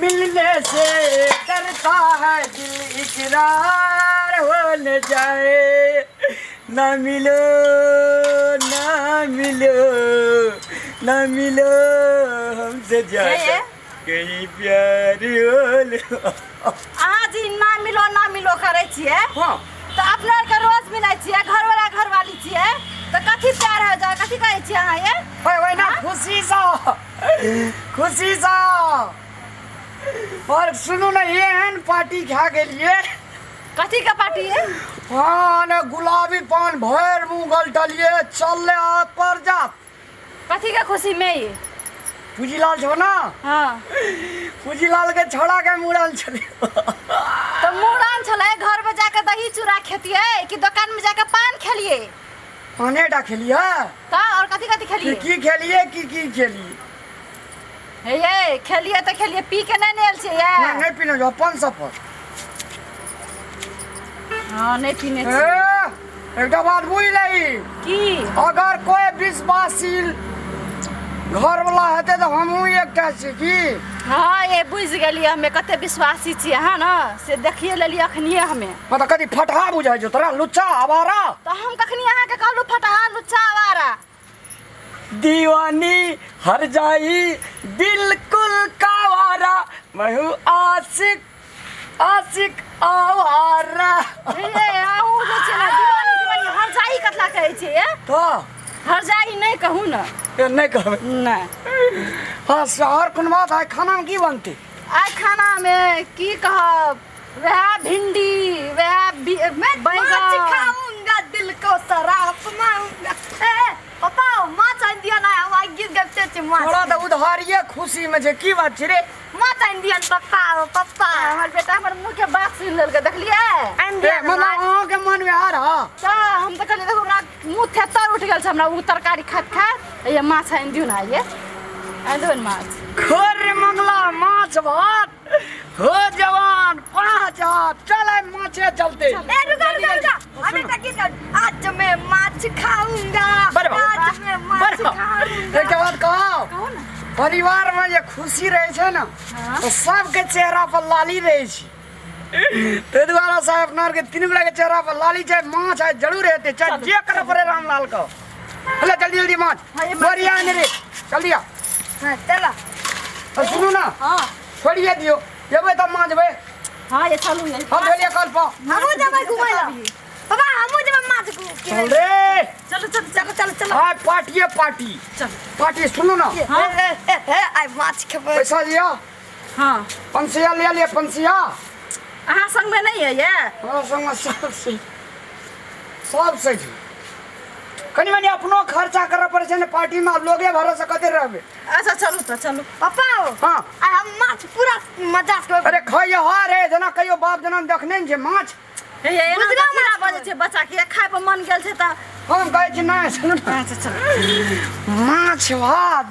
मिलने से डरता है दिल, इकरार हो न जाए। ना मिलो, ना मिलो, ना मिलो हमसे ज्यादा ए? कहीं प्यार हो ले। अहाँ जी ना मिलो ना मिलो करै छियै। तऽ अपना आरके रोज मिलै छियै, घरवाला घरवाली छियै, तऽ कथी प्यार हो जाए? कथी कहै छियै अहाँ ये? ओए ओए ना, खुशीसँ खुशीसँ। और सुनू ने, एहन पार्टी खा गेलियै। कथी के पार्टी है? हाँ ने, गुलाबी पान भरि मुँह गलटलियै, चलले हाथ पर जा। कथी के खुशी में ये? पूजीलाल छौ ना? हाँ। पूजीलाल के छोड़ा के मुड़न छलै। तऽ मुड़न छलै, घर में जाके दही चूड़ा खेतियै कि दुकान में जाके पान खेलियै? पाने टा खेलियै। तऽ और कथी कथी की? खेलियै? की खेलियै, की की खेलियै? हे ये, खेलियै तऽ खेलियै, पी के नहि ने आयल छियै ये? नहि, नहि पीने छौ अपन सफर। हाँ, नहि पीने ए, छियै। एकटा बात बुझ लही। की? अगर कोई विश्वासील घर वाला हेतै तऽ हमहूँ एकटा छी की। हाँ ये, बुझि गेलियै हमे, कते विश्वासी छियै अहाँ ने, से देखिए लेलियै अखनिये हमे। मतलब कथी फटहा बुझाइ छौ तोरा, लुच्चा आवारा? तऽ हम कखनी अहाँके कहलहुँ फटहा, लुच्चा, आवारा? दीवानी हर जाई बिल्कुल कावारा, मैं हूँ आशिक आशिक आवारा। हे, अहूँ जे छै ने दीवानी दीवानी, हरजाई कतला कहै छियै ये? तो हरजाई नहि कहू ने। ए, नहि कहबै? नहि। हाँ से, और कोन बात? आइ खानामे की बनतै? आइ खानामे की कहब, वएह भिंडी, वएह मैं माछ बैगन। खाऊंगा, दिल को शराब मांगूंगा। ए पापा, माछ आनि दिअ ना, हम आइ गीत गबिते छी माछ। थोड़ा तऽ उधारिये खुशीमे छै, की बात छै रे? माछ आनि दिअ ने पप्पा, ओ पप्पा। हमर बेटा हमर मुँह के बात सुनि लेलकै, देखलियै? आनि ए दिअ ने मने माछ। अहाँके मनमे आ रहा। तऽ हम तऽ कहलियै, देखू, हमरा मुँह थेत्तर उठि गेल छै हमरा ओ तरकारी खाइत खाइत। ये माछ आनि दियौ ने, ये आनि देबै ने माछ? खोर मंगला माछ भात हो जवान पाँच हाथ, चल आइ माछे चलते। ए रुको रुको रुको, हम एकटा गीत गाबै। आज मैं माछ खाऊंगा, बरबा, आज मैं माछ बरबा। खाऊंगा। एकटा बात कहौ? कहू ने। परिवार में जे खुशी रहै छै ने, तऽ सबके चेहरा पर लाली रहै छै। ताहि दुआरे से अपना आरके तीनू गोटा के चेहरा पर लाली छै। माछ आइ जरूर हेतै, चाहे जे करऽ पड़े रामलाल के। हेलो, जल्दी जल्दी माछ। हाँ, ये माछ। बढ़िया ने रे, जल्दी आ। हाँ, चलो। और सुनू ना। हाँ। छोड़िए दियौ, जेबै तब माछ जेबै। हाँ ये, चलू ये। हम भेलियै कल पर। हमहूँ जेबै घुमै लए पापा, हमहूँ जेबै माछ चल रे। चलू चलू। चलो चलो चलो। आइ पार्टिए पार्टी। चल। पार्टी, सुनू ना। हाँ। ए, ए, ए, आइ माछ खेबै। पैसा लिअ। हाँ। पंसिया लिअ, लिअ पंसिया। अहाँ संगमे नहि है ये? हमरा संगमे सब सही, सब सही। कनि मनि अपनो खर्चा करऽ पड़ै छै ने पार्टीमे, आब लोगे भरोसे कते रहबै? अच्छा, चलू तऽ चलू। पापा। हाँ। आइ हम माछ पूरा मजा से खेबै। अरे खइयो हा रे, जेना कहियो बाप जनम देखने ने छै माछ। हे ये, एना बुझलहुँ कथी माछ। बजै छै बच्चा के? खाय पर मन गेल छै तऽ। हम कहै छी नहि, सुनू ने। अच्छा, चलू। माछ भात।